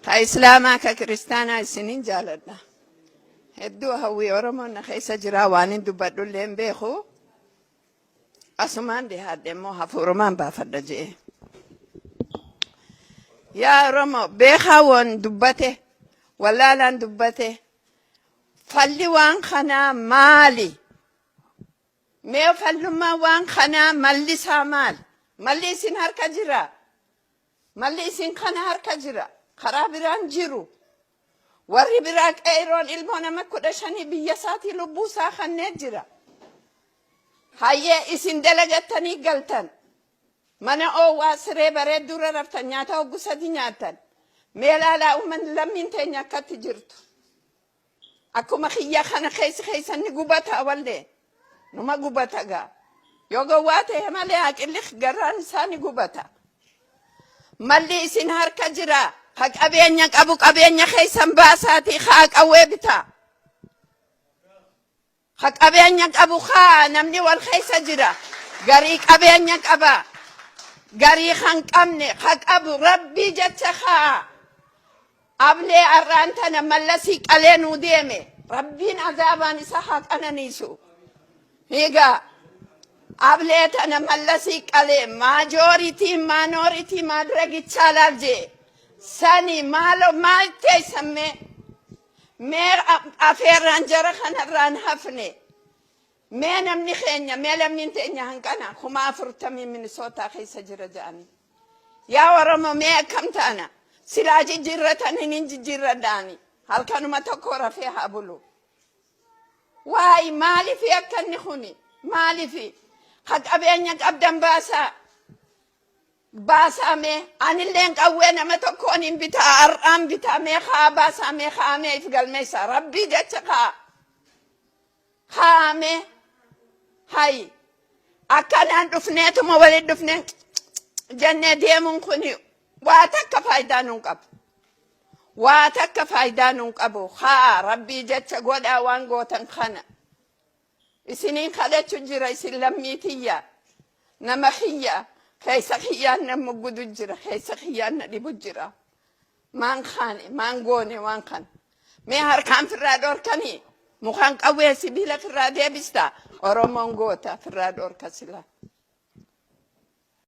Ka Islaamaa ka Kiristaanaa isinin jaaladha. Hedduu hawwii Oromoon na keessa jira, waan hin dubbadhullee hin beeku. Asumaan dhihaadhe immoo hafuurumaan baafadha je'e. Yaa Oromoo, beekaa woon dubbate, wallaalaan dubbate, falli waan kanaa maali? Mee fallummaan waan kanaa malli isaa maali? Malli isin harka jira. Malli isin kana harka jira. Karaa biraan jiru. Warri biraa qeeyroon ilmoo nama 15 biyya isaatii lubbuu isaa kanneen jira. Hayyee, isin dalagattanii galtan. Mana oowwaa, siree bareedduu irra raftan, nyaata hoggu sadi nyaattan. Mee laalaa, uummanni lammiin teenya akkatti jirtu. Akkuma kiyya kana keessi keessan ni gubata wallee. Numa gubata gaa. Yoo gowwaa ta'e malee aqilli garaan isaa ni gubata. Malli isin harka jira. Ka qabeenya qabu qabeenya keessan baasaatii haa qawwee bitaa. Ka qabeenya qabu haa, namni wal keessa jira. Garii qabeenya qaba. Garii kan qabne ka qabu rabbii jecha haa. Ablee arraan tana Mallasii qalee nuu deeme. Rabbiin azaabaan isa haa qananiisu. Egaa ablee tana Mallasii qalee majority minority ማድረግ ይቻላል jee. Sani maalo maal teessan mee? Mee afeerraan jara kanarraan hafne. Mee namni keenya, mee lammiin teenya hanqana 40,000 Minisootaa keessa jira jedhanii. Yaa Oromoo, mee akkam taana? Silaa jijjiirratan hin jijjiirradhaani. Halkanuma tokko rafee haa bulu. Waay, maalifi akkanni kuni? Maalifi? Ha qabeenya qabdan baasaa. Baasaa mee, anilleen qawwee nama tokkoon hin bitaa, har'aan bitaa. Mee haa baasaa, mee haa, mee if galmeessaa, rabbii jecha haa. Haa mee hayi, akkanaan dhufneetuma waliin dhufnee jennee deemuun kun waa takka faayidaa nuun qabu. Waa takka faayidaa nuun qabu. Haa rabbii jecha godhaa waan gootan kana. Isiniin kadhachu jira, isin lammii tiyya. Nama kiyya keessa kiyyaan na muggudu jira, keessa kiyyaan na dhibu jira. Maan kaane, maan goone waan kana? Mee harkaan firraa dhorkanii, mukaan qawwee sibiila firraa deebista. Oromoon goota, firraa dhorka sila.